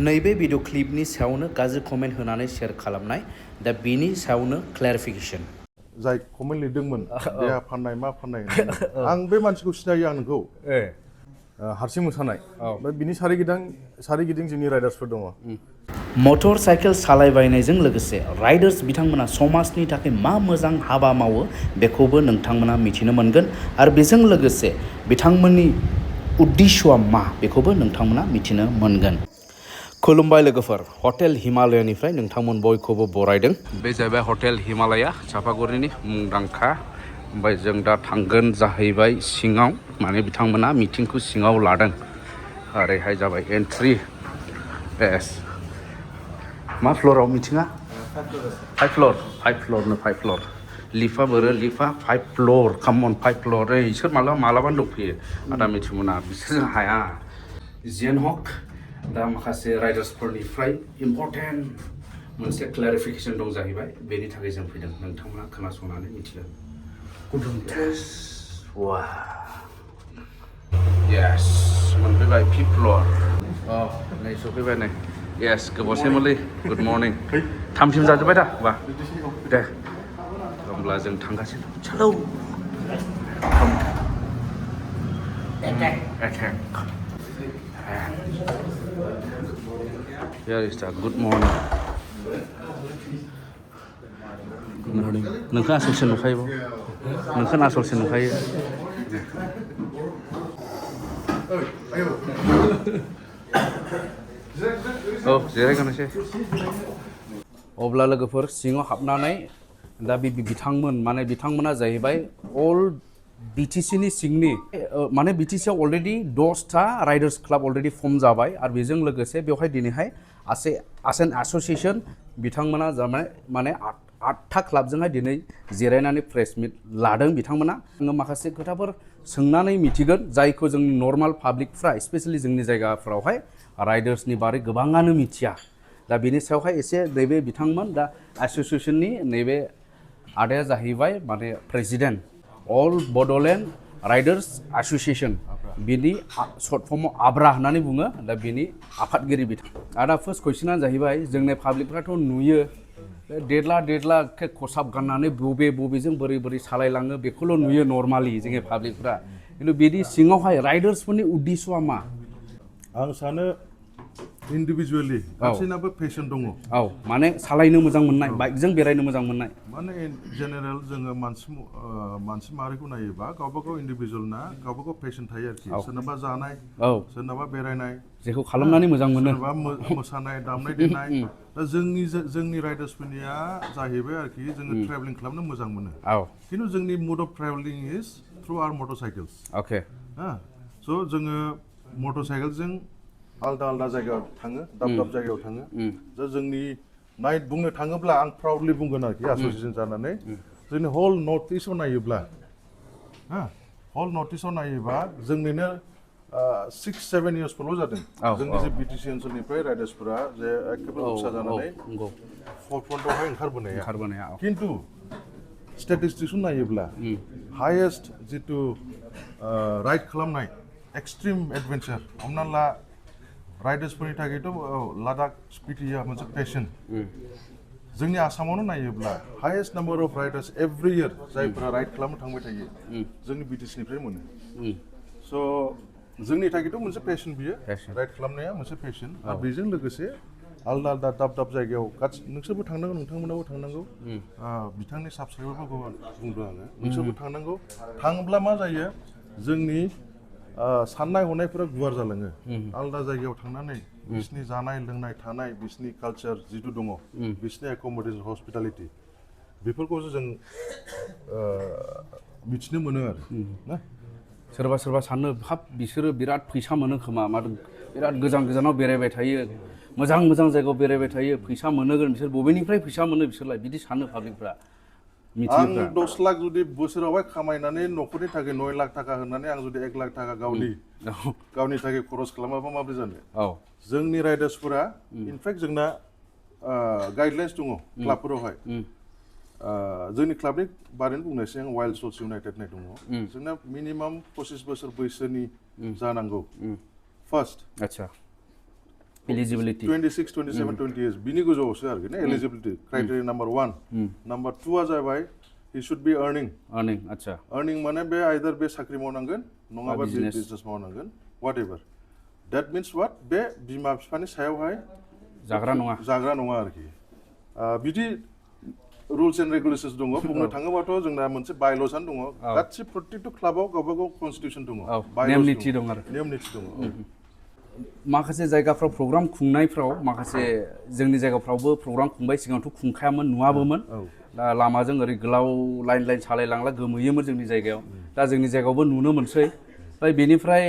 नैबे भिडिअ क्लिपनि सायावनो गाज्रि कमेन्ट होनानै शेयार खालामनाय दा बेनि सायावनो क्लेरिफिकेसन जाय कमेन्ट लिरदोंमोन देहा फाननाय मा फाननाय आं बे मानसिखौ सिनायो आं नोंखौ हारसिं मोसानाय ओमफ्राय बिनि सारिगिदिं जोंनि राइडार्सफोर दङ मटर साइकेल सालायबायनायजों लोगोसे राइडार्स बिथांमोना समाजनि थाखाय मा मोजां हाबा मावो बेखौबो नोंथांमोना मिथिनो मोनगोन आरो बेजों लोगोसे बिथांमोननि उद्देश्यआ मा बेखौबो नोंथांमोना मिथिनो मोनगोन खुलुमबाय लोगोफोर हटेल हिमालयनिफ्राय नोंथांमोन बयखौबो बरायदों बे जाबाय हटेल हिमालया चापागुरिनि मुंदांखा ओमफ्राय जों दा थांगोन जाहैबाय सिङाव माने बिथांमोना मिटिंखौ सिङाव लादों ओरैहाय जाबाय एन्ट्रि एस मा फ्ल'राव मिटिङा 5 फ्ल'र लिफा बोरो लिफा 5 फ्ल'र कामन 5 फ्ल'र इसोर मालाबानो दंफैयो आदा मिथिमोना बिसोरजों हाया जेन हक दा माखासे राइडार्सफोरनिफ्राय इम्परटेन्ट मोनसे क्लेरिफिकेसन दं जाहैबाय बेनि थाखाय जों फैदों नोंथांमोना खोनासंनानै मिथिगोन गुदुं वा येस मोनफैबाय 5 फ्ल'र नै सफैबाय नै येस गोबावसैमोनलै गुड मर्निं थामसिम जाजोब्बाय दा बा दे होमब्ला जों थांगासिनो चलो attack here is the good morning नोंखौ आसलसो नुखायो नोंखौ आसलसो नुखायो औ जिरायगानोसै अब्ला लोगोफोर सिङाव हाबनानै दा बिथांमोना जाहैबाय अल बिटिसिनि सिंनि माने बिटिसिआव अलरेडि 10टा राइडार्स क्लाब अलरेडि फर्म जाबाय आरो बेजों लोगोसे बेवहाय दिनैहाय एन एसोसिएशन बिथांमोना जाबाय माने 8टा क्लाबजोंहाय दिनै जिरायनानै प्रेस मिट लादों बिथांमोना आङो माखासे खोथाफोर सोंनानै मिथिगोन जायखौ जोंनि नर्माल पाब्लिकफ्रा स्पेशेलि जोंनि जायगाफ्रावहाय राइडार्सनि बारै गोबाङानो मिथिया दा बेनि सायावहाय एसे नैबे बिथांमोन दा एसोसिएशननि नैबे आदाया जाहैबाय माने प्रेसिडेन्ट अल बड'लेण्ड राइडार्स एसोसिएशन बिनि सर्ट फर्माव आब्रा होननानै बुङो दा बिनि आफादगिरि बिथां आदा फार्स्ट कुइसना जाहैबाय जोंनि पाब्लिकफ्राथ' नुयो देरला खसाब गाननानै बबेजों बोरै सालायलाङो बेखौल' नुयो नर्मालि जोंनि पाब्लिकफ्रा खिन्थु बिदि सिङावहाय राइडार्सफोरनि उद्देश्यआ मा आं सानो इन्डिभिजुवेलि गासैनाबो पेशन दङ औ माने सालायनो मोजां मोननाय बाइकजों बेरायनो मोजां मोननाय माने जेनेरेल जोङो मानसि माहारिखौ नायोबा गावबागाव इन्डिभिजुवेलना गावबागाव पेशन थायो आरोखि सोरनाबा जानाय सोरनाबा बेरायनाय जेखौ खालामनानै मोजां मोनो सोरनाबा मोसानाय दामनाय देनाय दा जोंनि राइडार्सफोरनिया जाहैबाय आरोखि जोङो ट्रेभेलिं खालामनो मोजां मोनो खिन्थु जोंनि mode of travelling is through our motor cycles okay so' जोङो मटर साइकेलजों आलदा जायगायाव थाङो दाब जायगायाव थाङो दा जोंनि बुंनो थाङोब्ला आं प्राउडलि बुंगोन आरोखि एसोसिएशन जानानै जोंनि हल नर्थ इस्टआव नायोबा जोंनिनो 6-7 इयार्सफोरल' जादों जोंनि जे बिटिसि ओनसोलनिफ्राय राइडार्सफोरा जे एखेबारे उत्सा जानानै फरफ्रन्टआवहाय ओंखारबोनाया खिन्थु स्टेटिस्टिक्सखौ नायोब्ला हाइएस्ट जितु राइड खालामनाय एक्सट्रिम एडभेन्चार हमना ला राइडार्सफोरनि थाखायथ' लादाख स्पिटिया मोनसे पेशन जोंनि आसामावनो नायोब्ला highest number of riders every year जायफोरा राइड खालामनो थांबाय थायो जोंनि बिटिसिनिफ्राय मोनो स' जोंनि थाखायथ' मोनसे पेशन बियो राइड खालामनाया मोनसे पेशन आरो बेजों लोगोसे आलदा दाब जायगायाव नोंसोरबो थांनांगौ नोंथांमोनाबो थांनांगौ बिथांनि साबस्क्राइबारफोरखौ बुंदों आङो नोंसोरबो थांनांगौ थाङोब्ला मा जायो जोंनि साननाय हनायफोरा गुवार जालाङो आलदा जायगायाव थांनानै बिसिनि जानाय लोंनाय थानाय बिसिनि कालचार जिथु दङ बिसिनि एकमडेसन हस्पिटालिटि बेफोरखौसो जों मिथिनो मोनो आरो ना सोरबा सानो हाब बिसोरो बिराद फैसा मोनो खोमा बिराद गोजानाव बेरायबाय थायो मोजां जायगायाव बेरायबाय थायो फैसा मोनगोन बिसोर बबेनिफ्राय फैसा मोनो बिसोरलाय बिदि सानो पाब्लिकफ्रा आं 10 लाख जुदि बोसोरावहाय खामायनानै न'खरनि थाखाय 9 लाख थाखा होनानै आं जुदि 1 लाख थाखा गावनि थाखाय खरस खालामाबा माबोरै जानो जोंनि राइडार्सफोरा इनफेक्ट जोंना गाइडलाइन्स दङ क्लाबफोरावहाय जोंनि क्लाबनि बारैनो बुंनायसै आं वाइल्ड सोल्स इउनाइटेड होननाय दङ जोंना मिनिमाम 25 बोसोर बैसोनि जानांगौ फार्स्ट आच्छा एलिजिबिलिटी 26 27 28 बिनि गोजौआवसो आरोखि ना एलिजिबिलिटी क्राइटेरिया नाम्बार 1 नाम्बार 2 आ जाबाय he should be earning आच्छा earning माने बे आइदार बे साख्रि मावनांगोन नङाबा बिजनेस मावनांगोन whatever that means what बे बिमा बिफानि सायावहाय जाग्रा नङा आरोखि बिदि रुल्स एन्ड रेगुलेशन्स दङ बुंनो थाङोबाथ' जोंना मोनसे बायल'सानो दङ गासिबो प्रत्येकटा क्लाबाव गावबा गाव कनस्टिटिउसन दङ नेम निथि दं आरो नेम निथि दङ माखासे जायगाफ्राव प्रग्राम खुंनायफ्राव माखासे जोंनि जायगाफ्रावबो प्रग्राम खुंबाय सिगांथ' खुंखायामोन नुवाबोमोन दा लामाजों ओरै गोलाव लाइन सालायलांला गोमोयोमोन जोंनि जायगायाव दा जोंनि जायगायावबो नुनो मोनसै ओमफ्राय बेनिफ्राय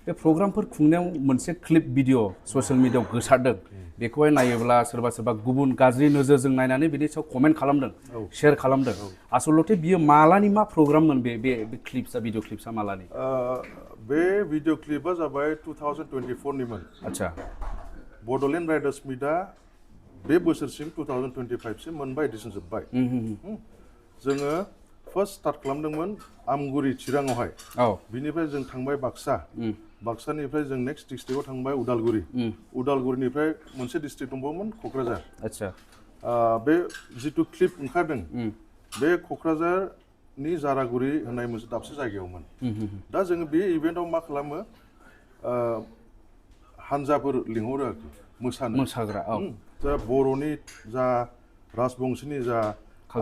बे प्रग्रामफोर खुंनायाव मोनसे क्लिप भिडिअ ससियेल मिडियायाव गोसारदों बेखौहाय नायोब्ला सोरबा गुबुन गाज्रि नोजोरजों नायनानै बिनि सायाव कमेन्ट खालामदों शेयार खालामदों आसलथे बियो मालानि मा प्रग्राममोन बे क्लिप्सआ भिडिअ क्लिप्सआ मालानि बे भिडिअ क्लिपआ जाबाय 2024 निमोन आच्छा बड'लेण्ड राइडार्स मिटआ बे बोसोरसिम 2025 सिम मोनबा एडिसन जोब्बाय जोङो फार्स्ट स्टार्ट खालामदोंमोन आमगुरि चिराङावहाय बिनिफ्राय जों थांबाय बाक्सानिफ्राय जों नेक्स्ट डिस्ट्रिक्टआव थांबाय उदालगुरिनिफ्राय मोनसे डिस्ट्रिक्ट दंबावोमोन क'क्राझार आच्छा बे जिथु क्लिप ओंखारदों बे क'क्राझारनि जारागुरि होननाय मोनसे दाबसे जायगायावमोन दा जोङो बे इभेन्टआव मा खालामो हानजाफोर लिंहरो आरोखि मोसाग्रा जा बर'नि जा राजबंशीनि जा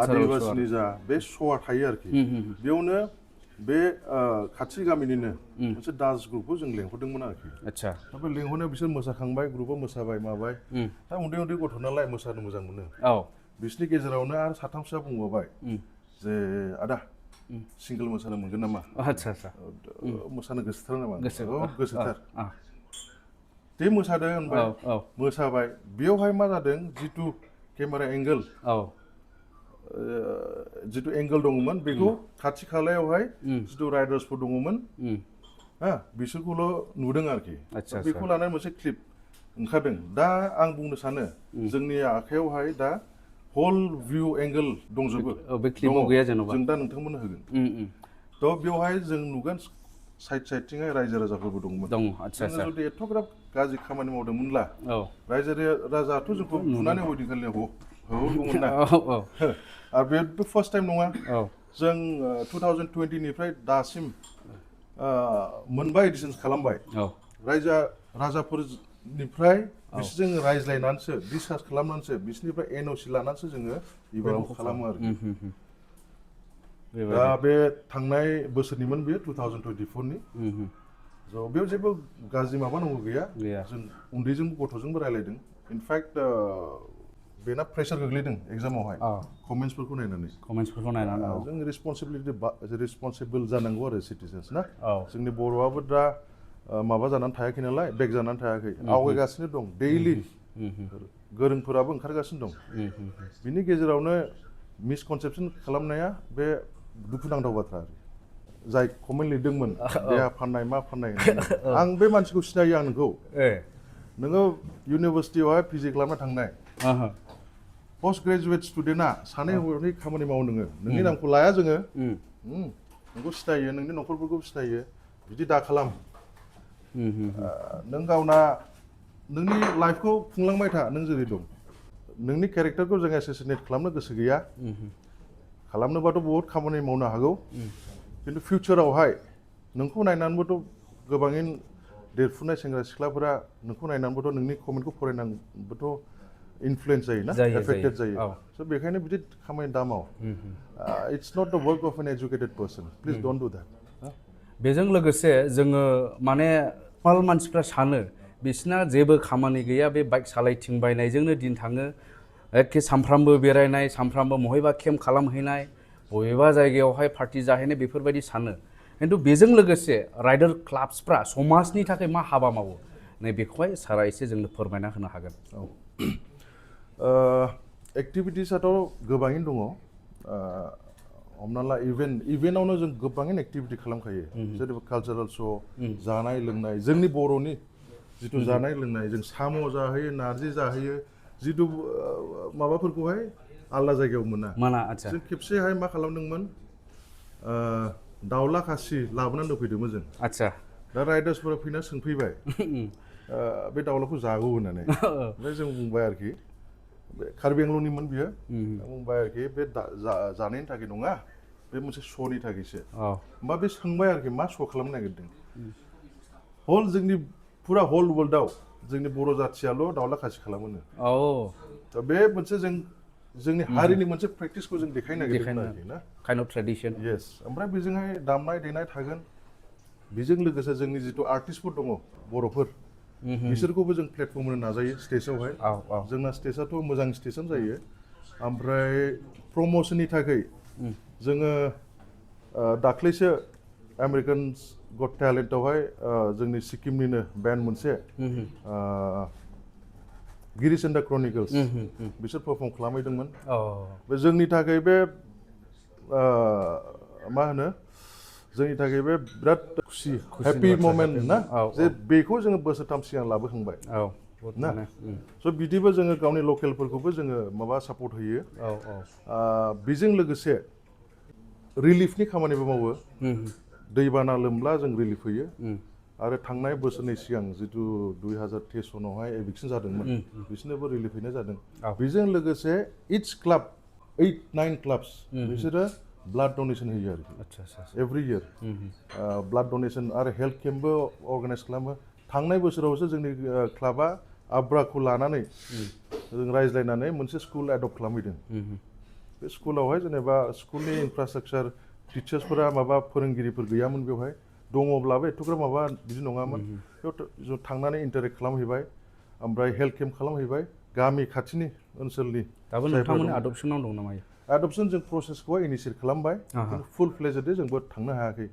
आदिबासिनि जा बे श'आ थायो आरोखि बेयावनो बे खाथि गामिनिनो मोनसे डान्स ग्रुपखौ जों लेंहरदोंमोन आरोखि आच्छा दा बे लेंहरनायाव बिसोर मोसाखांबाय ग्रुपआव मोसाबाय माबाय दा उन्दै गथ' नालाय मोसानो मोजां मोनो बिसोरनि गेजेरावनो आरो साथामसोआ बुंबावबाय जे आदा सिंगोल मोसानो मोनगोन नामा आच्छा मोसानो गोसोथार नामा गोसोथार दे मोसादों होनबाय मोसाबाय बेयावहाय मा जादों जिथु केमेरा एंगोल जिथु एंगोल दङमोन बेखौ खाथि खालायावहाय जिथु राइडार्सफोर दङमोन बिसोरखौल' नुदों आरोखि बेखौ लानानै मोनसे क्लिप ओंखारदों दा आं बुंनो सानो जोंनि आखायावहाय दा हल भिउ एंगोल दंजोबो बे क्लिपआव गैया जेनेबा जों दा नोंथांमोननो होगोन थ' बेवहाय जों नुगोन साइडथिंहाय रायजो राजाफोरबो दंमोन जोङो जुदि एथ'ग्राब गाज्रि खामानि मावदोंमोनब्ला रायजो राजायाथ' जोंखौ नुनानै वेडिं खालामनायाव होगौमोन ना आरो बे फार्स्ट टाइम नङा जों 2020निफ्राय दासिम मोनबा एडिसन खालामबाय राजाफोरनिफ्राय बिसोरजों रायज्लायनानैसो डिसकास खालामनानैसो बिसोरनिफ्राय एनअसि लानानैसो जोङो इभेन्टखौ खालामो आरोखि दा बे थांनाय बोसोरनिमोन बेयो 2024नि बेयाव जेबो गाज्रि माबा नांगौ गैया जों उन्दैजोंबो गथ'जोंबो रायलायदों इनफेक्ट बेना प्रेसार गोग्लैदों एग्जामावहाय कमेन्ट्सफोरखौ नायनानै जों रिसपन्सिबोल जानांगौ आरो सिटिजेन्स ना जोंनि बर'आबो दा माबा जानानै थायाखै नालाय बेक जानानै थायाखै आवगायगासिनो दं दैलि गोरोंफोराबो ओंखारगासिनो दं बिनि गेजेरावनो मिसकनसेपसन खालामनाया बे दुखुनांथाव बाथ्रा आरो जाय कमेन्ट लिरदोंमोन देहा फाननाय मा फाननाय आं बे मानसिखौ सिनायो आं नोङो इउनिभारसिटियावहाय पिजि खालामना थांनाय पस्ट ग्रेजुवेट स्टुडेन्टआ सानै हरनै खामानि मावो नोंनि नामखौ लाया जोङो नोंखौ सिनायो नोंनि न'खरफोरखौ सिनायो बिदि दा खालाम नों गावना नोंनि लाइफखौ खुंलांबाय था नों जेरै दं नोंनि केरेक्टारखौ जों एसेसिनेट खालामनो गोसो गैया खालामनोबाथ' बहुद खामानि मावनो हागौ खिन्थु फिउचारावहाय नोंखौ नायनानैबोथ' गोबाङैनो देरफुनाय सेंग्रा सिख्लाफोरा नोंखौ नायनानैबोथ' नोंनि कमेन्टखौ फरायनानैबोथ' इनफ्लुयेन्स जायोना एफेक्टेड जायो स' बेखायनो बिदि खामानि दा माव it's not the work of an educated person please don't do that बेजों लोगोसे जोङो माने मानसिफ्रा सानो बिसिना जेबो खामानि गैया बे बाइक सालायथिंबायनायजोंनो दिन थाङो एखे सामफ्रामबो बेरायनाय सामफ्रामबो बहायबा केम्प खालामहैनाय बबेबा जायगायावहाय पार्टि जाहैनाय बेफोरबायदि सानो खिन्थु बेजों लोगोसे राइडार क्लाब्सफ्रा समाजनि थाखाय मा हाबा मावो नै बेखौहाय सारा एसे जोंनो फोरमायना होनो हागोन एक्टिभिटिसआथ' गोबाङैनो दङ हमना ला इभेन्टआवनो जों गोबाङैनो एक्टिभिटि खालामखायो जेरै कालचारेल श' जानाय लोंनाय जोंनि बर'नि जिथु जानाय लोंनाय जों साम' जाहोयो नारजि जाहोयो जिथु माबाफोरखौहाय आलदा जायगायाव मोना आच्छा जों खेबसेहाय मा खालामदोंमोन दाउला खासि लाबोनानै दोनफैदोंमोन जों आच्छा दा राइडार्सफोरा फैना सोंफैबाय बे दाउलाखौ जागौ होननानै ओमफ्राय जों बुंबाय आरोखि बे कार्बि आंलंनिमोन बियो बुंबाय आरोखि बे जानायनि थाखाय नङा बे मोनसे श'नि थाखायसो होमबा बे सोंबाय आरोखि मा श' खालामनो नागिरदों हल जोंनि फुरा हल वर्ल्डआव जोंनि बर' जाथियाल' दाउला खासि खालामोनो दा बे मोनसे जोंनि हारिनि मोनसे प्रेक्टिसखौ जों देखायनो नागिरदों आरोखि ना काइन्ड अफ ट्रेडिशन येस ओमफ्राय बेजोंहाय दामनाय देनाय थागोन बेजों लोगोसे जोंनि जिथु आर्टिस्टफोर दङ बर'फोर बिसोरखौबो जों प्लेटफर्म होनो नाजायो स्टेजआवहाय जोंना स्टेजआथ' मोजां स्टेजआनो जायो ओमफ्राय प्रम'सननि थाखाय जोङो दाख्लैसो आमेरिकान गट टेलेन्टआवहाय जोंनि सिक्किमनिनो बेन्ड मोनसे गिरिचन्द्र क्रनिकल्स बिसोर पारफर्म खालामहैदोंमोन बे जोंनि थाखाय बे मा होनो जोंनि थाखाय बे बिराद खुसि हेपि मोमेन्ट ना जे बेखौ जोङो बोसोरथाम सिगां लाबोखांबाय ना स' बिदिबो जोङो गावनि लकेलफोरखौबो जोङो माबा सापर्ट होयो बेजों लोगोसे रिलिफनि खामानिबो मावो दैबाना लोमब्ला जों रिलिफ होयो आरो थांनाय बोसोरनि सिगां जितु 2023 सनावहाय एभिक्सन जादोंमोन बिसोरनोबो रिलिफ हैनाय जादों बेजों लोगोसे इच क्लाब 8-9 क्लाब्स बिसोरो ब्लाड डनेसन होयो आरोखि एभरि इयार ब्लाड डनेसन आरो हेल्थ केम्पबो अर्गानाइज खालामो थांनाय बोसोरावसो जोंनि क्लाबा आब्राखौ लानानै जों रायज्लायनानै मोनसे स्कुल एडप्ट खालामहैदों बे स्कुलावहाय जेनेबा स्कुलनि इनफ्रास्ट्राक्चार टिचार्सफोरा माबा फोरोंगिरिफोर गैयामोन बेवहाय दङब्लाबो एथ'ग्राब माबा बिदि नङामोन बेयाव थांनानै इन्टारेक्ट खालामहैबाय ओमफ्राय हेल्थ केम्प खालामहैबाय गामि खाथिनि ओनसोलनि दाबो नोंथांमोननि आदबसनाव दं नामा एडप्शन जों प्रसेसखौहाय इनिशियेट खालामबाय खिन्थु फुल फ्लेजेडै जोंबो थांनो हायाखै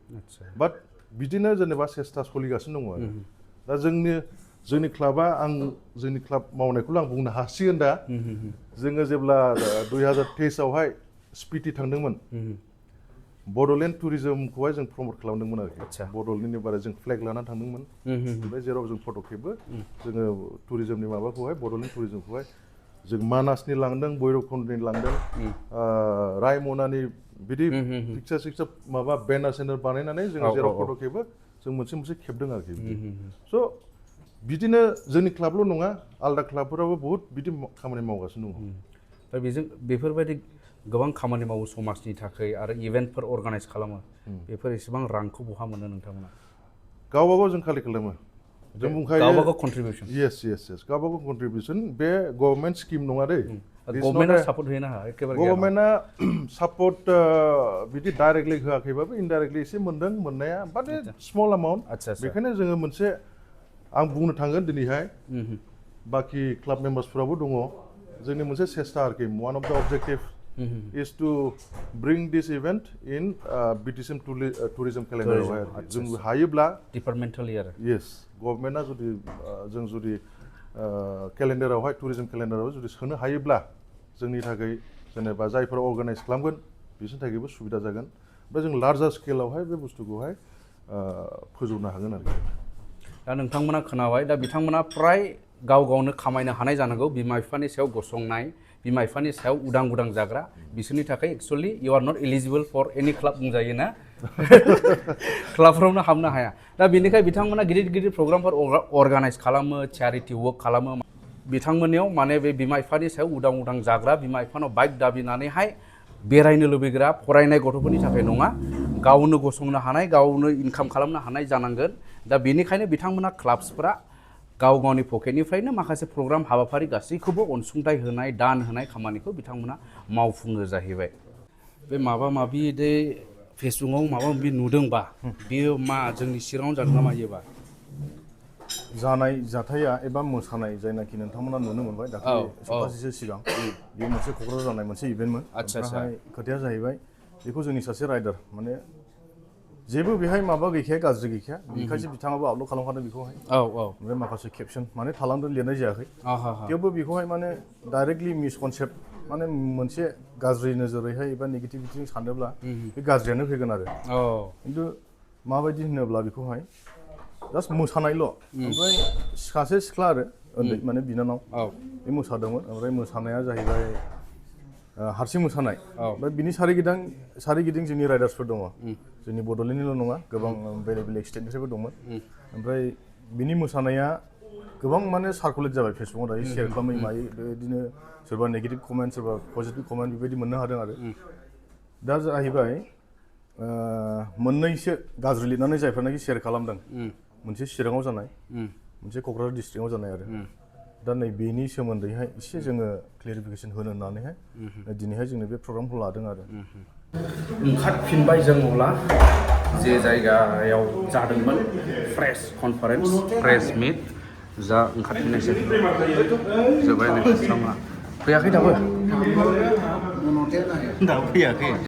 बाट बिदिनो जेनेबा सेस्टा सोलिगासिनो दङ आरो दा जोंनि क्लाबा जोंनि क्लाब मावनायखौल' आं बुंनो हासिगोन दा जोङो जेब्ला 2023 आवहाय स्पिति थांदोंमोन बड'लेण्ड टुरिजमखौहाय जों प्रमट खालामदोंमोन आरोखि बड'लेण्डनि बारै जों फ्लेग लानानै थांदोंमोन ओमफ्राय जेराव जों फट' खेबो जोङो टुरिजमनि माबाखौहाय बड'लेण्ड टुरिजमखौहाय जों मानासनि लांदों भैरबकुन्दनि लांदों रायमनानि बिदि पिक्सार माबा बेनार सेनार बानायनानै जोङो जेराव फट' खेबो जों मोनसे खेबदों आरोखि स' बिदिनो जोंनि क्लाबल' नङा आलदा क्लाबफोराबो बहुत बिदि खामानि मावगासिनो दङ दा बेफोरबायदि गोबां खामानि मावो समाजनि थाखाय आरो इभेन्टफोर अर्गानाइज खालामो बेफोर एसेबां रांखौ बहा मोनो नोंथांमोना गावबागाव जों कालेक्ट खालामो जों बुंखायो गावबागाव कन्ट्रिबिउसन येस गावबागाव कन्ट्रिबिउसन बे गभर्नमेन्ट स्किम नङा दै गभर्नमेन्टआ सापर्ट होयो ना एखेबारे गभर्नमेन्टआ सापर्ट बिदि डाइरेक्टलि होआखैबाबो इनडाइरेक्टलि एसे मोनदों मोननाया बाट स्मल एमाउन्ट बेखायनो जोङो मोनसे आं बुंनो थांगोन दिनैहाय बाखि क्लाब मेम्बार्सफोराबो दङ जोंनि मोनसे सेस्टा आरोखि वान अफ द objective is to bring this event in BTSM tourism calendar जों हायोब्ला डिपार्टमेन्टेलि आरो yes गभर्नमेन्टआ जुदि जों जुदि केलेन्डारावहाय टुरिजम केलेन्डाराव जुदि सोनो हायोब्ला जोंनि थाखाय जेनेबा जायफोरा अर्गानाइज खालामगोन बिसोरनि थाखायबो सुबिदा जागोन ओमफ्राय जों लार्जार स्केलावहाय बे बुस्थुखौहाय फोजौनो हागोन आरोखि दा नोंथांमोना खोनाबाय दा बिथांमोना फ्राय गावनो खामायनो हानाय जानांगौ बिमा बिफानि सायाव गसंनाय बिमा बिफानि सायाव उदां जाग्रा बिसोरनि थाखाय actually you are not eligible for any club बुंजायो ना क्लाबफ्रावनो हाबनो हाया दा बेनिखाय बिथांमोना गिदिर प्रग्रामफोर अर्गानाइज खालामो चेरिटि वर्क खालामो बिथांमोननियाव माने बे बिमा बिफानि सायाव उदां जाग्रा बिमा बिफानाव बाइक दाबिनानैहाय बेरायनो लुबैग्रा फरायनाय गथ'फोरनि थाखाय नङा गावनो गसंनो हानाय गावनो इनकाम खालामनो हानाय जानांगोन दा बेनिखायनो बिथांमोना क्लाब्सफोरा गावनि पकेटनिफ्रायनो माखासे प्रग्राम हाबाफारि गासैखौबो अनसुंथाइ होनाय दान होनाय खामानिखौ बिथांमोना मावफुङो जाहैबाय बे माबा माबि दे फेसबुकआव माबा माबि नुदोंबा बेयो मा जोंनि चिराङाव जादों ना मायोबा जानाय जाथाया एबा मोसानाय जायनाखि नोंथांमोना नुनो मोनबाय दाखालि सप्तासेसो सिगां बेयो मोनसे क'क्राझार जानाय मोनसे इभेन्टमोन ओमफ्राय खोथाया जाहैबाय बेखौ जोंनि सासे राइडार माने जेबो बेहाय माबा गैखाया गाज्रि गैखाया बेखायसो बिथाङाबो आपल'ड खालामखादों बेखौहाय ओमफ्राय माखासे केपसन माने थालांदों लिरनाय जायाखै थेवबो बेखौहाय माने डाइरेक्टलि मिसकनसेप्ट माने मोनसे गाज्रि नोजोरैहाय एबा नेगेटिभिटिजों सानोब्ला बे गाज्रियानो फैगोन आरो खिन्थु माबायदि होनोब्ला बेखौहाय जास्ट मोसानायल' ओमफ्राय सासे सिख्ला आरो उन्दै माने बिनानाव बे मोसादोंमोन ओमफ्राय मोसानाया जाहैबाय हारसिं मोसानाय ओमफ्राय बिनि सारिगिदिं जोंनि राइडार्सफोर दङ जोंनि बड'लेण्डनिल' नङा गोबां बेलेग बेलेग स्टेटनिफ्रायबो दंमोन ओमफ्राय बिनि मोसानाया गोबां माने सार्कुलेट जाबाय फेसबुकाव दायो शेयार खालामै मायो बेबायदिनो सोरबा नेगेटिभ कमेन्ट सोरबा पजिटिभ कमेन्ट बेबायदि मोननो हादों आरो दा जाहैबाय मोननैसो गाज्रि लिरनानै जायफ्रानाखि शेयार खालामदों मोनसे चिराङाव जानाय मोनसे क'क्राझार डिस्ट्रिक्टआव जानाय आरो दा नै बेनि सोमोन्दैहाय एसे जोङो क्लेरिफिकेसन होनो होननानैहाय दिनैहाय जोङो बे प्रग्रामखौ लादों आरो ओंखारफिनबाय जों अब्ला जे जायगायाव जादोंमोन प्रेस कनफारेन्स प्रेस मिट जा ओंखारफिननायसै जोब्बाय नै फैयाखै दाबो फैयाखै